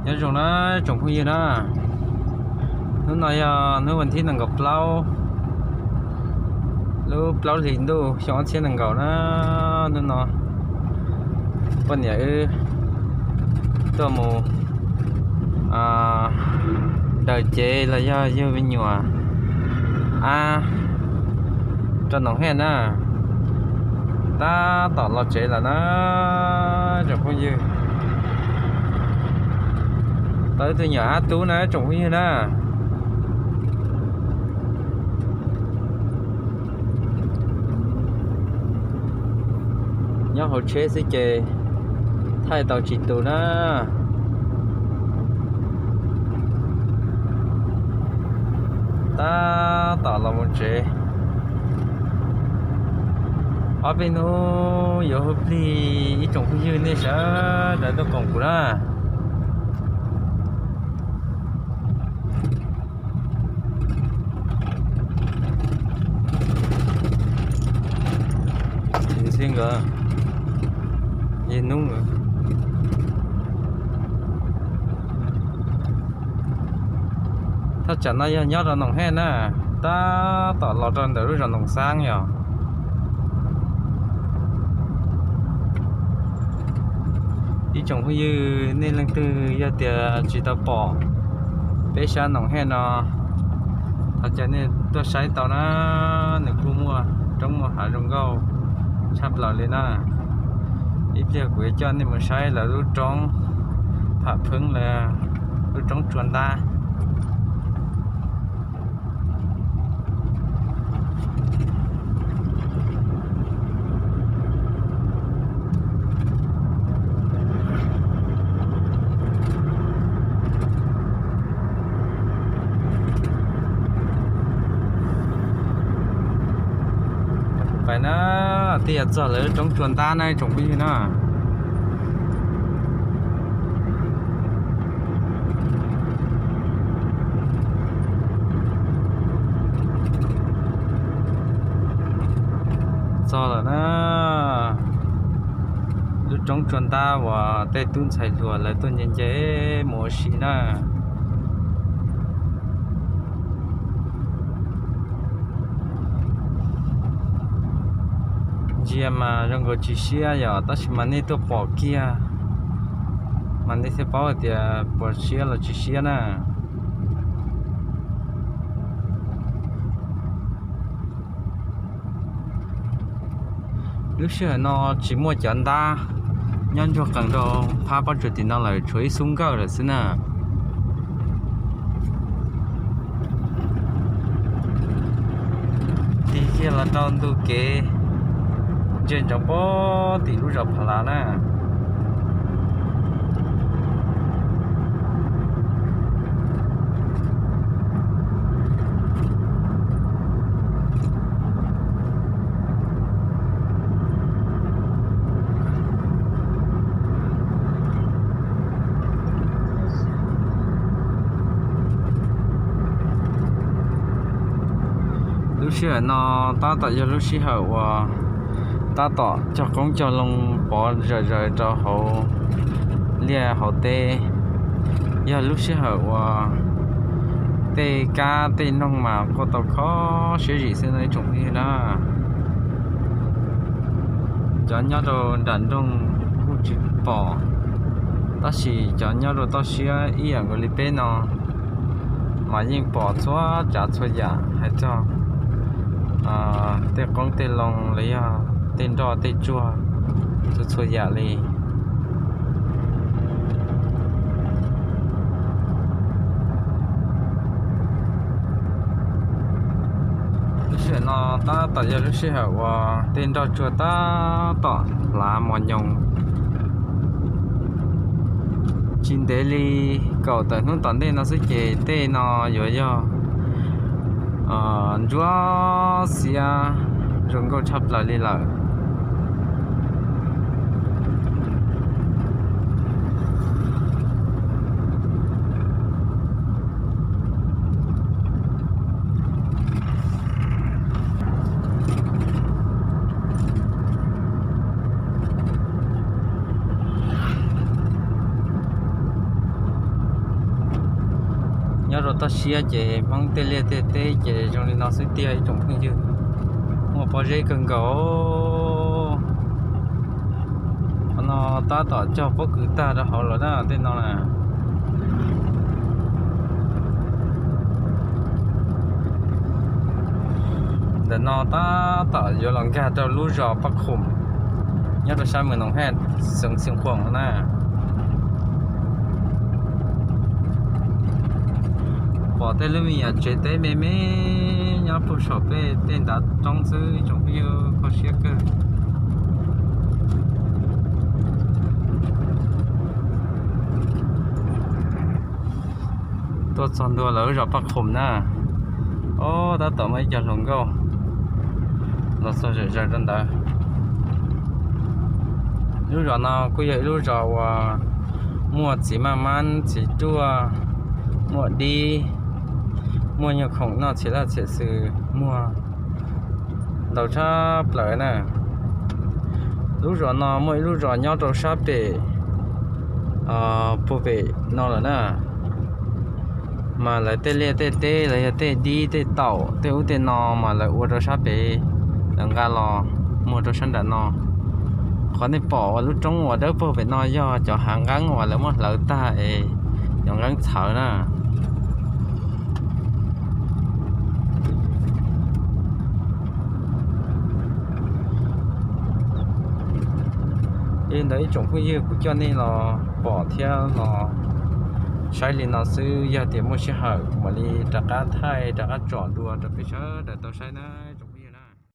Nyob zoo na tsoom phooj ywg na, hnub no yog hnub vas thib nees nkaum plaub lub plaub hlis ntuj xyoo ob txhiab nees nkaum na. Hnub no poj niam wb tuaj mus daws cev los yog yug me nyuam ab rau Noom Hej na. Tab tom los tsev lawm na tsoom phooj ywg. Tau ib tug nyuam ab tub na tsoom phooj ywg na. Nyob hauv tsheb xwb ces thaij tau tsis tus na. Tab tom los mus tsev. Ob peb hnub yuav hu plig ib tsoom phooj ywg nej sawv daws tuaj koom kuv na. Thaj tsam no yog nyob rau Noom Hej na, tab tom los rau ntawm lub zos Noom Xaab yom. Ib tsoom phooj ywg nej leej twg yog tias tsis tau pom peb sab Noom Hej no, thov caw nej tuaj saib tau na, nws kuj muaj roob muaj hav zoo nkauj tshaj plaws li na. Ib pliag kuv yuav coj nej mus saib lawv lub roob Pham Pheeb, lawv lub roob Tsua Ntab. Pais na, twb yuav txog lawv roob Tsua Ntab na tsoom phooj ywg na. Txog lawm na, lub roob Tsua Ntab uas tej tub ntxhais hluas lawv tuaj nce nce mus ua si na. Ntsia mas zoo nkaus tsis siab yom, tab sis mas nej tuaj pom kiag mas nej thiaj paub hais tias puas siab los tsis siab na. Lub sij hawm no tsis muaj cov ntab nyob ntsuag qees rau phab pob tsuas tim no lawm, tshuav ib xub nkawj lawm xwb na. Tig kiag los rau ntu kev ntsia ntsoov pem tim lub zos Pha Las na. Lub sij hawm no tab tom yog lub sij hawm uas tab tom cog qoob cog loo pov zawm zaws rau hauv liaj hauv teb. Yog lub sij hawm uas tej kab tej noog mas quaj tau kho siab zim xwb no ib tsoom phooj ywg na. Cov nyob rau nram nroog kuj tsis pom, tab sis cov nyob rau toj siab ib yam nkaus li peb no mas yeej pom txhua tsav txhua yam hais txog tej qoob tej loo los yog tej nroj tej tsuag txhua txhua yam li. Lub sij hawm no tab tom yog lub sij hawm uas tej nroj tsuag tab tom hlav mos nyoos. Tsis ntev li kaum tawm hnub tom ntej no xwb ces tej no yuav yog ntsuab xiab zoo nkauj tshaj plaws li lawm. Nyob rau toj siab ces Hmoob tej liaj tej teb ces zoo li no xwb tiag ib tsoom phooj ywg. Muaj pob zeb kawg nkaus. Qhov no tab tom cog pob kws tag rau hauv lawm na tej no na. Ntawm no tab tom yuav los nkag rau lub zos Paj Khoom nyob rau sab Mws Noom Haj, xeev Xeev Khuam na. Pom tej lub me nyuam tsev teb me me nyob puag saum peb tej ntav roob xwb tsoom phooj ywg, kho siab kawg. Tuaj txog ntua lawm lub zos Paj Khoom na. Ob, tab tom muaj ib co hluas nkauj los txog zom zaws rau ntawd. Lub zos no kuj yog ib lub zos uas muaj txiv maj mab txiv ruaj, muaj dib, muaj nyuag khoom noj txhia laj txhia xwm muag ntau tshaj plaws na. Lub zos no muaj ib lub zos nyob rau sab pem, puag pem no lawm na, mas lawv tej liaj tej teb los yog tej dib tej taum tej ub tej no mas lawv ua rau sab pem, lawv nqa los muag rau sab nram no. Qhov nej pom uas lub roob uas dawb paug pem no yog cov hav nqeeb uas lawv muab hlawv tag es cov nqeeb txhawv na. Li ntawd ib tsoom phooj ywg, kuv coj nej los pom thiab los saib li no xwb, yog tias muaj sij hawm kuv mam li rov qab thaij rov qab tsom dua rau peb sawv daws tau saib na.